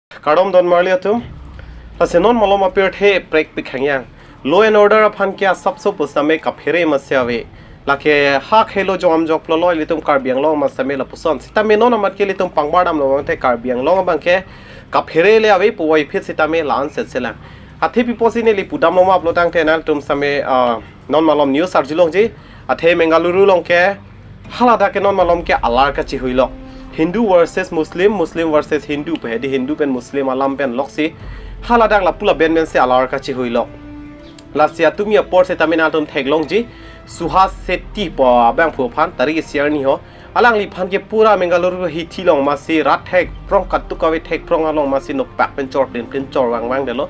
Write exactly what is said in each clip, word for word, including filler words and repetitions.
Kardom don marli atum. Lasi non malom apirthe prekpik hangyang. Law and order aphan ke asapso pusitame kaphere masi ave. Lake ha khelo jom jok lolo ilitum Karbi Anglong masitame lapuson. Sitame non amat ke ilitum pangbar damlo abang te Karbi Anglong abang ke kaphere le ave puvoiphit sitame la-an setselang. Athe pipo si neli pudamlo ma pulo tangte nanglitum sitame, ah, non malom news arjulongji. Athe Bengaluru along ke haladak ke non malom ke alar kachihuilok. Hindu versus Muslim, Muslim versus Hindu pu hedi Hindu pen Muslim alam pen loksi haladak lapu laben pen si alar kachihuilok. Lasi atumi apor sitame nanglitum theklongji, Suhas Shetty pu abangphu aphan tarik isi arni ho. Alangliphan ke pura Bengaluru hithi along masi rat thekprong katuk kave thekprong along masi nopak pen chor plin plin chor vangvang detlo.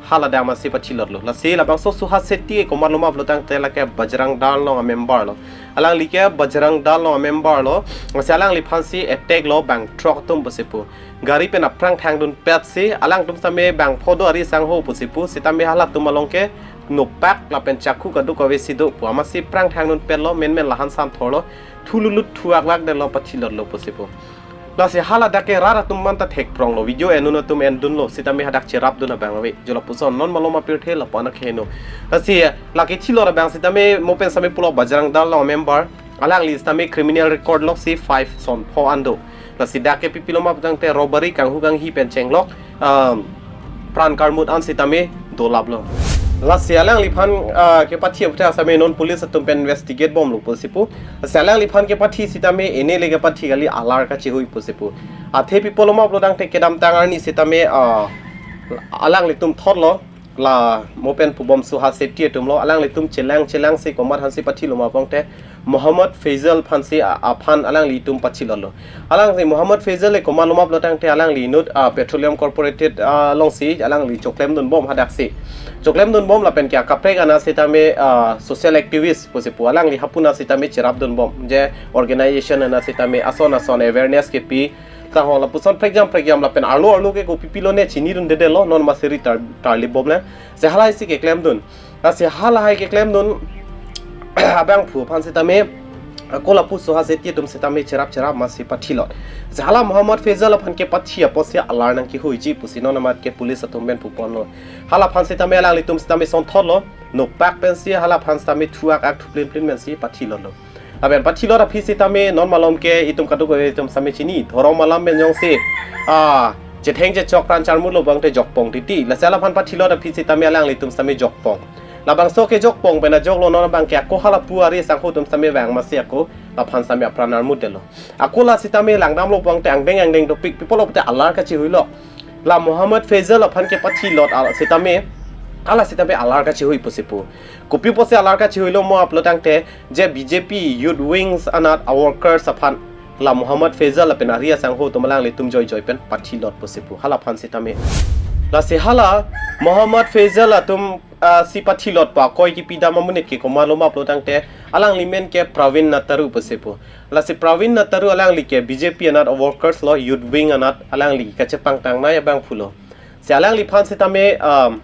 Haladak masi pathilotlo. Lasi labangso Suhas Shetty ke komatlo ma pulo tangte lake Bajrang Dal along amember lo. Alangli ke Bajrang Dal along amember lo. Lasi alangliphan si attack lo bang throk atum pusi pu. Gari pen aphrang thangdunpet si alangtum sitame bang phodo ari sangho pusi pu. Sitame halatum along ke nopak lapen chakhu kaduk kave si do pu. Amatsi aphrang thangdunpetlo, menmen lahan san thorlo. Thululut thuak lak detlo pathilotlo pusi pu. Lasi haladak ke rat atum manta thekpronglo, video enun atum endunlo, sitame hadak cherapdun abang ave. Jo lapuson non malom apirthe lapu-an akheno. Lasi lake thilot abang sitame mo pen sitame pulo Bajrang Dal along member. Alangli sitame criminal record loksi five son pho an do. Lasi dak ke pipilo ma pulo tangte robbery kanghu kanghi pen chenglok, um, pran karmut an sitame dolaplo. Lasi alangliphan, ah, kepathi aphuthak sitame non police atum pen investigate bomlo pusi pu. Lasi alangliphan kepathi sitame ene le kepathi kali, alar kachihui pusi pu. Athe pipolo ma pulo tangte kedamtang arni sitame, ah, alanglitum thotlo, la mo pen pubom Suhas Shetty atumlo, alanglitum chelang chelang si komat aphan si pathilo ma pulo tangte Mohammad Faisal aphan si a-, aphan alanglitum pathilotlo. Alangli Mohammad Faisal le komatlo ma pulo tangte alangli inut, ah, Petroleum Corporation, ah, alongsi alangli choklemdunbom hadaksi. Choklemdunbom lapen ke akaprek ana sitame, ah, social activist pusi pu, alangli hapu ana sitame cherapdunbom je organization ana sitame ason ason awareness kepi. Tahong lapuson prekjam prekjam lapen arlo arlo ke kopi pilone chinidundedetlo, non masi ri tar-, tarlipbomle. Si halahai si keklemdun. Lasi halahai keklemdun abangphu aphan sitame, ako lapu Suhas Shetty atum sitame cherap cherap masi pathilot. Si hala Mohammad Faisal aphan kepathi apotsi alar nangkehuiji pusi non amat ke police atum pen puponlo. Halaphan sitame alanglitum sitame sonthotlo. Nopak pensi halaphan sitame thuak ak thuplin plin pensi pathilotlo. Lapen pathilot aphi sitame non malom ke itum kaduk itum sitame chini, dhorom alam pen jongsi, ah, chetheng chechok pran charmutlo abang te jokpong titi. Lasi alaphan pathilot aphi sitame alanglitum sitame jokpong. Labangso kejokpong pen ajoklo, non abang ke ako halapu ari sangho atum sitame vang masi ako laphan sitame apran armutdetlo. Ako la sitame langdamlo abang te angdeng angdeng dopik, pipolo te alar kachihuilo. La Mohammad Faisal aphan kepathilot al sitame, hala sitame alar kachihui pusi pu. Kopi pusi alar kachihuilo ma pulo tangte, je B J P Youth Wings anat a-workers aphan la Mohammad Faisal lapen ari asangho atum alanglitum joijoi pen pathilot pusi pu. Halaphan sitame. Lasi hala Mohammad Faisal atum, ah, si pathilot pa akoi kipidam amonit ke komatlo ma pulo tangte, alangli men ke Pravin Nataru pusi pu. Lasi Pravin Nataru alangli ke B J P anat a-workers lo, Youth Wing anat alangli kachepangtangnai abangphulo. Si alangliphan sitame, um,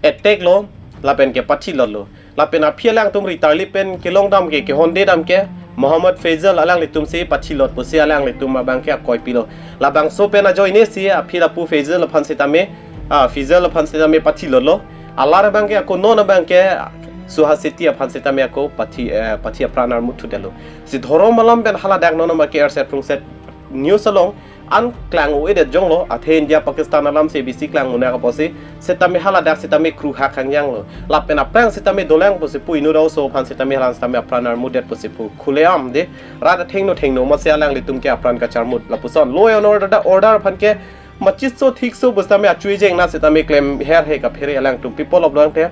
attack lo, lapen kepathilotlo. Lapen aphi alangtum ri tarlip pen kelongdam ke, kehondedam ke, Mohammad Faisal alanglitum si pathilot pusi alanglitum abang ke akoi pilo. Labangso pen ajoine si aphi lapu Faisal aphan sitame, ah, Faisal aphan sitame pathilotlo. Alar abang ke ako non abang ke Suhas Shetty aphan sitame ako pathi, eh, pathi apran armut thudetlo. Si dhorom alam pen haladak non ama ke R Z Prungset news along an klang-o-edet jonglo, athe India Pakistan alam si bisi klang-o-na kaposi, sitame haladak sitame kru hak hangyanglo. Lapen aphrang sitame dolang pusi pu, inut a-oso aphan sitame halang sitame apran armutdet pusi pu. Khuleam de, rat athengno thengno masi alanglitum ke apran kacharmut. Lapuson law and order, order aphan ke machiso thikso pusitame achui jeng na sitame klem her he kaphere alangtum, pipolo pulo tangte.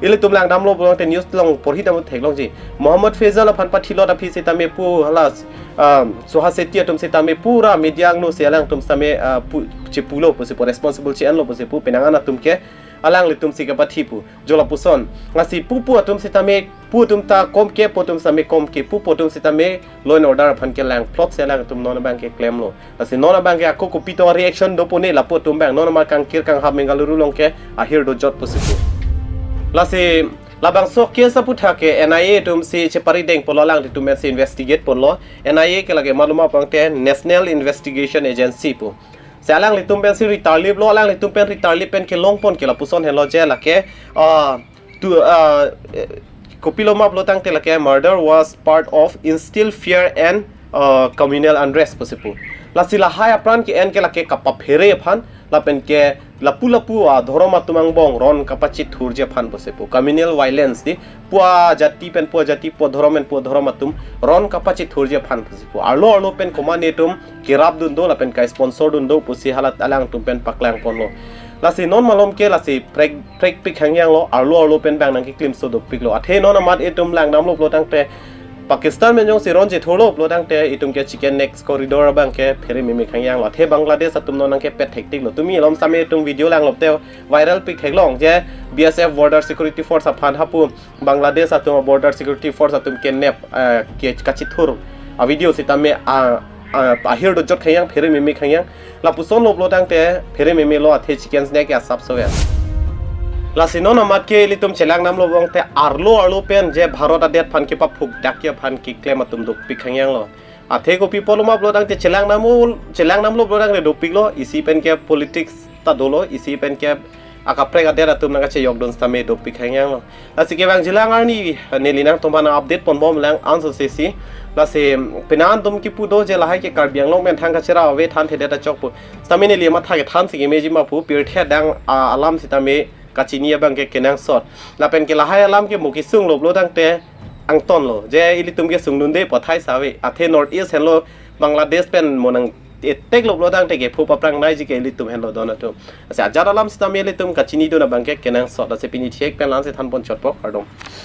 Ilitum langdamlo pulo tangte news along porhi dam theklongji. Mohammad Faisal aphan pathilot aphi sitame pu hala, um, Suhas Shetty atum sitame pura media angno si alangtum sitame, uh, pu, chepulo pusi pu, responsible che-enlo pusi pu, penang an atum ke alanglitum si kepathi pu. Jo lapuson. Lasi pupu atum sitame, pu atum ta kom ke, pu atum sitame kom ke, pupu atum sitame law and order aphan ke langplot si alangtum non abang ke klemlo. Lasi non abang ke ako kopi to reaction do pune lapu atum abang, non ama kangkir kanghap Bengaluru along ke ahir dojot pusi pu. Lasi labangso case aphuthak ke N I A atum si chepari dengponlo, alanglitum si investigate ponlo. N I A ke lake malum apang te National Investigation Agency pu. Si alanglitum pensi ritarlip lo, alanglitum pen ritarlip pen kelongpon ke lapuson henlo je lake, ah, tu, ah, eh, kopiloma pulo tangte lake murder was part of instill fear and, ah, communal unrest pusi pu. Lasi lahai apran ke-en ke lake kapaphere aphan, lapen ke lapu lapu adhorom atum angbong ron kapachithurji aphan pusi pu. Communal violence di, pu ajati pen pu ajati, pu adhorom pen pu adhorom atum ron kapachithurji aphan pusi pu. Arlo arlo pen komat netum kerapdun do lapen ka-sponsor dun do pusi halat alangtum pen paklangponlo. Lasi non malom ke lasi prek prekpik hangyang lo, arlo arlo pen bang nangkeklimso dopik lo. Athe non amat itum langdamlo pulo tangte Pakistan pen jongsi ron chithurlo pulo tangte itum ke chicken neck corridor abang ke phere meme hangyang lo. Athe Bangladesh atum non nangkepet thektik lo. Tumi alom sitame itum video langlop te viral pik theklong je B S F, Border Security Force aphan hapu Bangladesh atum, Border Security Force atum kenep, eh, ke kachithur a video sitame a, a, ahir dojot hangyang, phere meme hangyang. Lapuson lo pulo tangte phere meme lo, athe chicken neck ke asap so ya. Lasi non amat ke ilitum chelangnamlo pulo tangte arlo arlo pen je Bharat adet aphan kepaphuk dak ke aphan keklem atum dopik hangyang lo. Athe kopi apotlo ma pulo tangte chelangnamlo, chelangnamlo pulo tangte dopik lo, isi pen ke politics ta dolo, isi pen ke akaprek adet atum nangkachejokdun sitame dopik hangyang lo. Lasi kevang jilang arni neli nangtum aphan update ponbomlang anso sesi. Lasi penang atum kipu do je lahai ke Karbi Anglong pen thang kachera ave thanthedet achok pu. Sitame neli matha kethan si kemeji ma pu, pirthe adang, ah, alam sitame kachini abang ke kenangsot. Lapen ke lahai alam ke mo kesunglo pulo tangte angton lo. Je ilitum kesungdunde pathai save. Athe North East henlo, Bangladesh pen mo nang-eteklo pulo tangte kephu paphrang naiji ke ilitum henlo don atum. Lasi ajat alam sitame ilitum kachinidun abang ke kenangsot. Lasi pini thek pen la-ansi thanpon chotpo, kardom.